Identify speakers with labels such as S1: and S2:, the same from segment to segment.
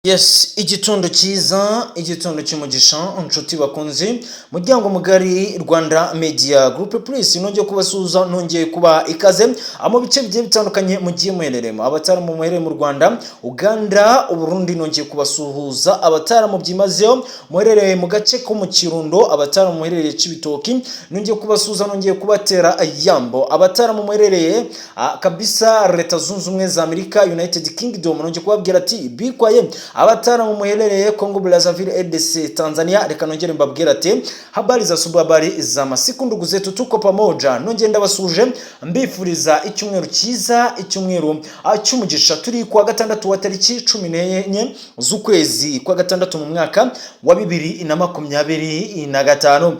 S1: Yes, igitondo cyiza, igitondo cy'umugisha, inshuti bakunzi, muryango mugari Rwanda Media Group Plus, nongeye kubasuhuza, nongeye kuba ikaze mu bice bigiye bitandukanye mugiye muherereyemo. Abataramu muherereye mu Rwanda, Uganda, Uburundi, nongeye kubasuhuza. Abataramu byimazeyo muherereye mu gace ko mu Kirundo, abataramu muherereye Cibitoki, nongeye kubasuhuza, nongeye kubatera yambo. Abataramu muherereye kabisa Leta Zunze Ubumwe za Amerika, United Kingdom, nongeye kubabwira ati bikwaye. Abataramu muherereye Congo Brazzaville, RDC, Tanzania, reka nongere mbabwira ati habari za asubuhi, habari za masiku, ndugu zetu, tuko pamoja. Nongeye ndabasuje, mbifuriza icyumweru cyiza, icyumweru cy'umugisha. Turi kuwa gatandatu wa tariki 14 z'ukwezi kwa gatandatu mu mwaka wa 2025.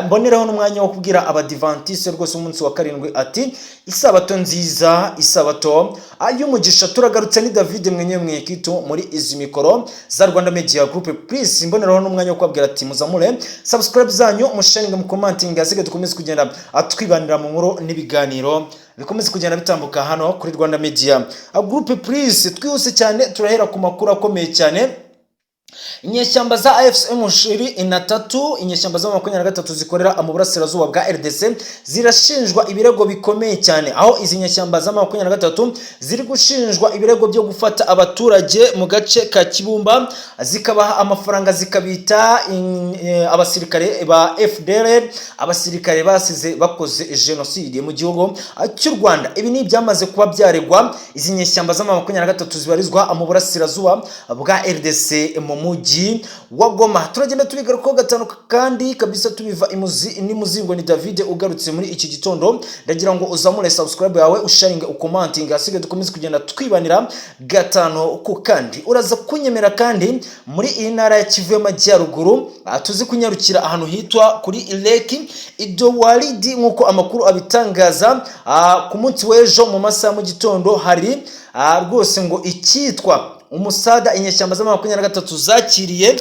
S1: Mboneraho n'umwanya wo kubwira Abadivantiste rwose umunsi wa karindwi ati isabato nziza, isabato y'umugisha. Turagarutse, ni David mwenyewe mwekitu muri izi mikoro za Rwanda Media Group Please. Mboneraho n'umwanya wo kubabwira ati muzamure subscribe zanyu, musharinga, mukomantinga, asigaye dukomeze kugenda twibanira mu nkuru n'ibiganiro bikomeze kugenda bitambuka hano kuri Rwanda Media Group Please. Twihuse cyane, turahera ku makuru akomeye cyane. Inyeshyamba za AFC M23, inyeshyamba za 23 zikorera mu burasirazuba bwa RDC, zirashinjwa ibirego bikomeye cyane, aho izi nyeshyamba za 23 ziri gushinjwa ibirego byo gufata abaturage mu gace ka Kibumba, zikabaha amafaranga, zikabita abasirikare ba FDLR, abasirikare basize bakoze jenoside mu gihugu cy'u Rwanda. Ibi ni ibyamaze kuba byaregwa izi nyeshyamba za 23 zibarizwa mu burasirazuba bwa RDC, mu mujyi wa Goma. Turagenda tubigarukaho gatanu kandi kabisa, tubiva imuzi n'imuzingo. Ni David ugarutse muri iki gitondo. Ndagira ngo uzamure subscribe yawe, usharinge, ukomantinge, asigaye dukomeze kugenda twibanira gatanu ku kandi. Uraza kunyemera kandi muri iyi ntara ya Kivu y'Amajyaruguru, tuzi kunyarukira ahantu hitwa kuri Lake Edward. Nk'uko amakuru abitangaza, ku munsi w'ejo mu masaha mu gitondo hari rwose ngo icyitwa umusada inyeshyamba za 23 zakiriye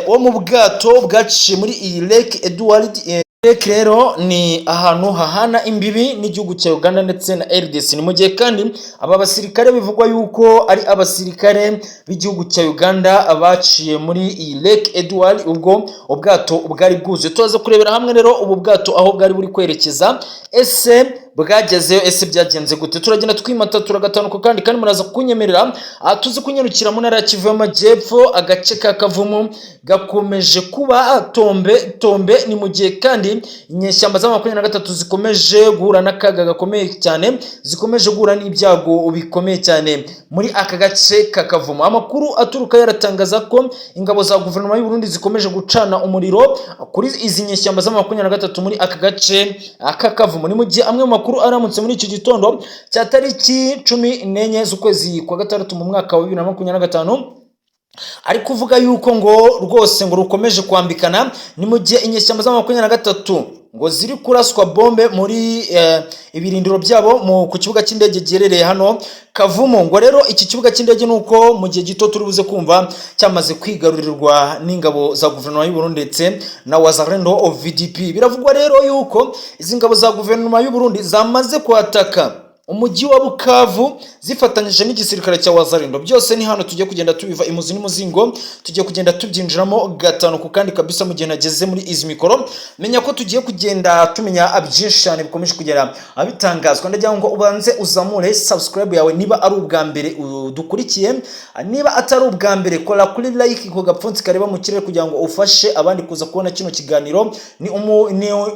S1: wo mu bwato bwaciye muri iyi Lake Edward. Lake rero ni ahantu hahana imbibi n'igihugu cya Uganda ndetse na RDC. Ni mu gihe kandi aba basirikare bivugwa yuko ari abasirikare b'igihugu cya Uganda baciye muri iyi Lake Edward ubwo ubwato bwari bwuzuye. Tuza kurebera hamwe rero ubu bwato aho bwari buri kwerekeza, ese bwagezeyo, ese byagenze gute? Turagenda twimata turagatanuka kandi muraza kunyemerera tuzi kunyarukira mu ntara ya Kivu y'Amajyepfo. Agace ka Kavumu gakomeje kuba tombe tombe. Ni mu gihe kandi inyeshyamba za 23 zikomeje guhura n'akaga gakomeye cyane, zikomeje guhura n'ibyago bikomeye cyane muri aka gace ka Kavumu. Amakuru aturuka yaratangaza ko ingabo za guverinoma y'u Burundi zikomeje gucana umuriro kuri izi nyeshyamba za 23 muri aka gace ka Kavumu. Ni mu gihe amwe mu makuru aramutse muri iki gitondo cya tariki 14 z'ukwezi kwa gatandatu mu mwaka wa 2025 ari kuvuga yuko ngo rwose ngo rukomeje kwambikana. Ni mu gihe inyeshyamba za 23 ngo ziri kuraswa bombe muri ibirindiro byabo ku kibuga cy'indege giherereye hano Kavumu. Ngo rero iki kibuga cy'indege ni uko mu gihe gito turi buze kumva cyamaze kwigarurirwa n'ingabo za guverinoma y'u Burundi ndetse na Wazalendo VDP. Biravugwa rero yuko izi ngabo za guverinoma y'u Burundi zamaze kwataka umujyi wa Bukavu zifatanyije n'igisirikare cya Wazalendo. Byose ni hano tugiye kugenda tubiva imuzi n'umuzingo, tugiye kugenda tubyinjiramo gatanu ku kandi kabisa. Mu gihe nageze muri izi mikoro, menya ko tugiye kugenda tumenya byinshi cyane bikomeje kugenda bitangazwa. Ndagira ngo ubanze uzamure subscribe yawe niba ari ubwa mbere udukurikiye. Niba atari ubwa mbere, kora kuri like ku gapfunsi kareba mu kirere kugira ngo ufashe abandi kuza kubona kino kiganiro. Ni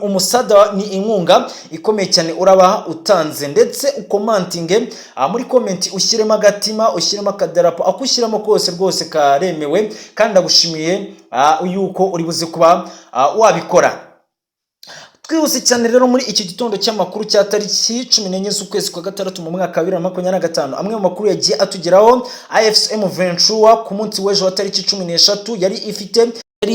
S1: umusada, ni inkunga ikomeye cyane uraba utanze. Ndetse ukomantinge muri comment, ushyiremo agatima, ushyiremo akadarapo, ako ushyiramo kose rwose karemewe, kandi ndagushimiye yuko uri buze kuba wabikora. Twihuse cyane rero, muri iki gitondo cy'amakuru cya tariki 14 z'ukwezi kwa gatandatu mu mwaka wa 2025, amwe mu makuru yagiye atugeraho: AFC M23 ku munsi w'ejo wa tariki 13 yari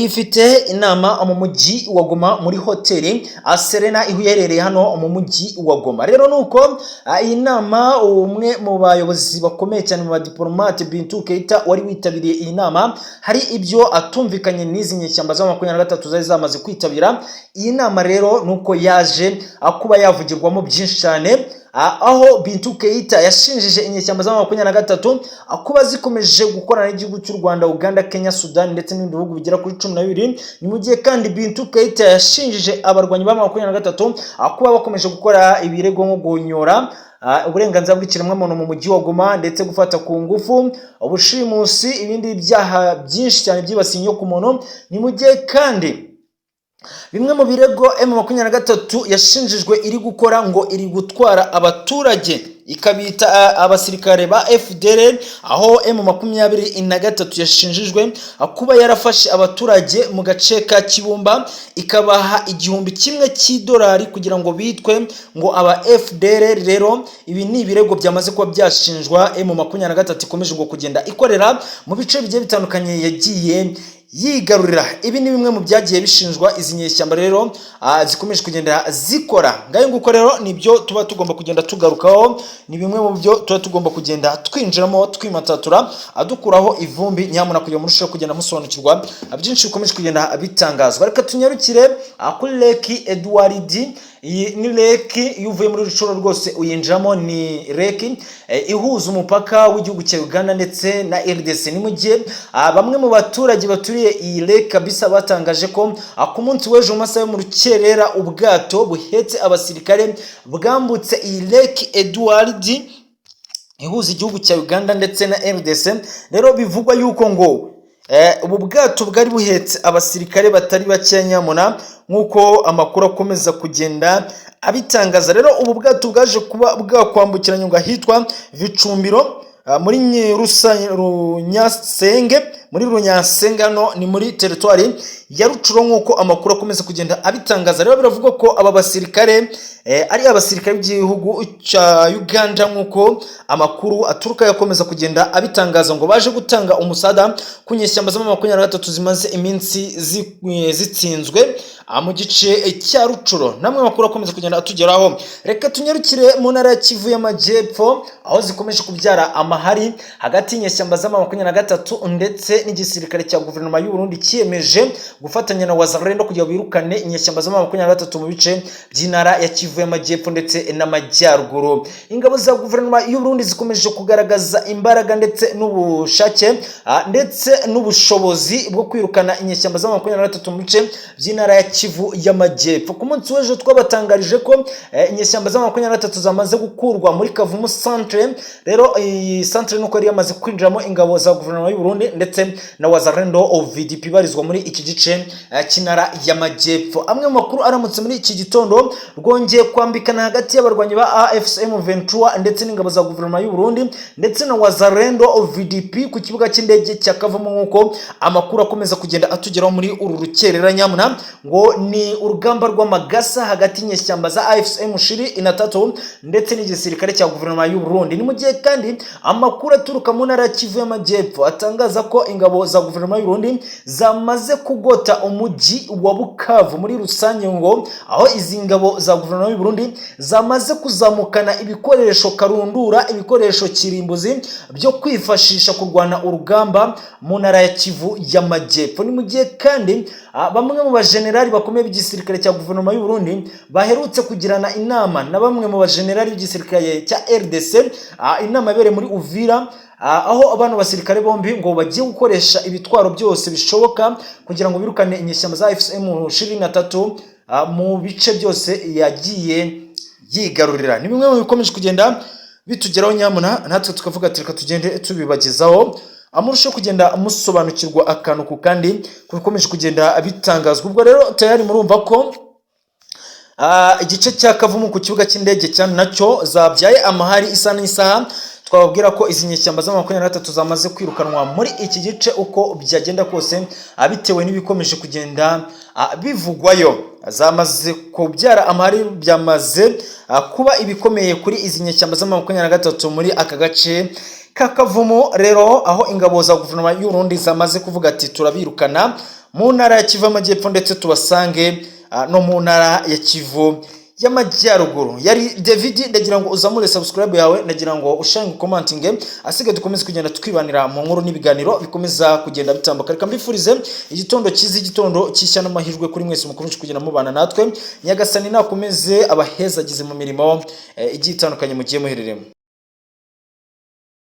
S1: ifite inama mu mujyi wa Goma, muri hoteli Serena iherereye hano mu mujyi wa Goma. Rero nuko iyi nama, umwe mu bayobozi bakomeye cyane mu badiplomate, Bintou Keita, wari witabiriye iyi nama, hari ibyo atumvikanye n'izi nyeshyamba za 23 zari zamaze kwitabira iyi nama. Rero nuko yaje kuba yavugirwamo byinshi cyane. aho Bintu Keita yashinjije inyeshyamba za 23 kuba zikomeje gukorana n'igihugu cy'u Rwanda, Uganda, Kenya, Sudan ndetse n'ibindi bihugu bigera kuri 12. Ni mu gihe kandi Bintu Keita yashinjije abarwanyi ba 23 kuba bakomeje gukora ibirego nko guhonyora uburenganzira bw'ikiremwamuntu mu mujyi wa Goma, ndetse gufata ku ngufu, ubushimusi, ibindi byaha byinshi cyane byibasiye inyokomuntu. Ni mu gihe kandi bimwe mu birego M23 yashinjijwe iri gukora, ngo iri gutwara abaturage ikabita abasirikare ba FDLR, aho M23 yashinjijwe kuba yarafashe abaturage mu gace ka Kibumba, ikabaha 1000 cy'idolari kugira ngo bitwe ngo aba FDLR. Rero ibi ni ibirego byamaze kuba byashinjwa M23 ikomeje ngo kugenda ikorera mu bice bigiye bitandukanye yagiye yigarurira. Ibi ni bimwe mu byagiye bishinjwa izi nyeshyamba rero zikomeje kugenda zikora. Ngayo nguko rero, nibyo tuba tugomba kugenda tugarukaho, ni bimwe mu byo tuba tugomba kugenda twinjiramo, twimatatura, dukuraho ivumbi nyamuna, kugira ngo murusheho kugenda musobanukirwa byinshi bikomeje kugenda bitangazwa. Reka tunyarukire kuri Lake Edward. Iyi ni lake, iyo uvuye muri Rucuro rwose uyinjiramo, ni lake ihuza umupaka w'igihugu cya Uganda ndetse na RDC. Ni mu gihe bamwe mu baturage baturiye iyi lake kabisa batangaje ko ku munsi w'ejo mu masaha yo mu rukerera ubwato buhetse abasirikare bwambutse iyi Lake Edward ihuza igihugu cya Uganda ndetse na RDC. Rero bivugwa yuko ngo ubu bwato bwari buhetse abasirikare batari bakeya nyamuna, nk'uko amakuru akomeza kugenda abitangaza. Rero ubu bwato bwaje kuba bwakwambukiranya ngo ahitwa Vicumbiro muri Runyasenge, muri Runyasenge, hano ni muri teritwari ya Rucuro, nk'uko amakuru akomeza kugenda abitangaza. Rero biravugwa ko aba basirikare ari abasirikare b'igihugu cya Uganda, nk'uko amakuru aturuka yakomeza kugenda abitangaza, ngo baje gutanga umusada ku nyeshyamba z'ama 23 zimaze iminsi zitsinzwe mu gice cya Rucuro. Namwe makuru akomeza kugenda atugeraho. Reka tunyarukire mu ntara ya Kivu y'Amajyepfo, aho zikomeje kubyara amahari hagati y'inyeshyamba z'ama 23 ndetse n'igisirikare cya guverinoma y'u Burundi cyiyemeje gufatanya na Wazalendo kugira ngo birukane inyeshyamba z'ama 23 mu bice by'intara ya Kivu y'Amajyepfo ndetse n'Amajyaruguru. Ingabo za guverinoma y'u Burundi zikomeje kugaragaza imbaraga ndetse n'ubushake ndetse n'ubushobozi bwo kwirukana inyeshyamba z'ama 23 mu bice by'intara ya Kivu y'Amajyepfo. Ku munsi w'ejo twabatangarije ko inyeshyamba z'ama 23 zamaze gukurwa muri Kavumu centre. Rero iyi centre nuko yari yamaze kwinjiramo ingabo za guverinoma y'u Burundi ndetse na Wazalendo VDP ibarizwa muri iki gice cy'intara y'Amajyepfo. Amwe mu makuru aramutse muri iki gitondo, rwongeye kwambikana hagati y'abarwanyi ba AFC M23 ndetse n'ingabo za guverinoma y'u Burundi ndetse na Wazalendo VDP ku kibuga cy'indege cya Kavumu, nk'uko amakuru akomeza kugenda atugeraho muri uru rukerera nyamuna. Ngo ni urugamba rw'amagasa hagati y'inyeshyamba za AFC M23 ndetse n'igisirikare cya guverinoma y'u Burundi. Ni mu gihe kandi amakuru aturuka mu ntara ya Kivu y'Amajyepfo atangaza ko ingabo za guverinoma y'u Burundi zamaze kugota umujyi wa Bukavu muri rusange, ngo aho izi ngabo za guverinoma y'u Burundi zamaze kuzamukana ibikoresho karundura, ibikoresho kirimbuzi byo kwifashisha kurwana urugamba mu ntara ya Kivu y'Amajyepfo. Ni mu gihe kandi bamwe mu bajenerali bakomeye b'igisirikare cya guverinoma y'u Burundi baherutse kugirana inama na bamwe mu bajenerali b'igisirikare cya RDC, inama yabereye muri Uvira, aho bano basirikare bombi ngo bagiye gukoresha ibitwaro byose bishoboka kugira ngo birukane inyeshyamba za AFC M23 mu bice byose yagiye yigarurira. Ni bimwe mu bikomeje kugenda bitugeraho nyamuna, natwe tukavuga ati reka tugende tubibagezaho, amurusheho kugenda musobanukirwa akantu ku kandi ku bikomeje kugenda bitangazwa. Ubwo rero tayari murumva ko igice cya Kavumu ku kibuga cy'indege cya nacyo zabyaye amahari isa n'isaha. Twababwira ko izi nyeshyamba za 23 zamaze kwirukanwa muri iki gice uko byagenda kose, bitewe n'ibikomeje kugenda bivugwayo. Zamaze kubyara amahari, byamaze kuba ibikomeye kuri izi nyeshyamba za 23 muri aka gace ka Kavumu. Rero aho ingabo za guverinoma y'u Burundi zamaze kuvuga ati turabirukana mu ntara ya Kivu y'Amajyepfo ndetse tubasange no mu ntara ya Kivu y'Amajyaruguru. Yari David. Ndagira ngo uzamure subscribe yawe, ndagira ngo ushange, commentinge, asigaye dukomeze kugenda twibanira mu nkuru n'ibiganiro bikomeza kugenda bitambuka. Reka mbifurize igitondo cyiza, igitondo cy'ishya n'amahirwe kuri mwese mukomeje kugenda mubana natwe. Nyagasani nakomeze abahezagize mu mirimo igiye itandukanye mugiye muhereremo.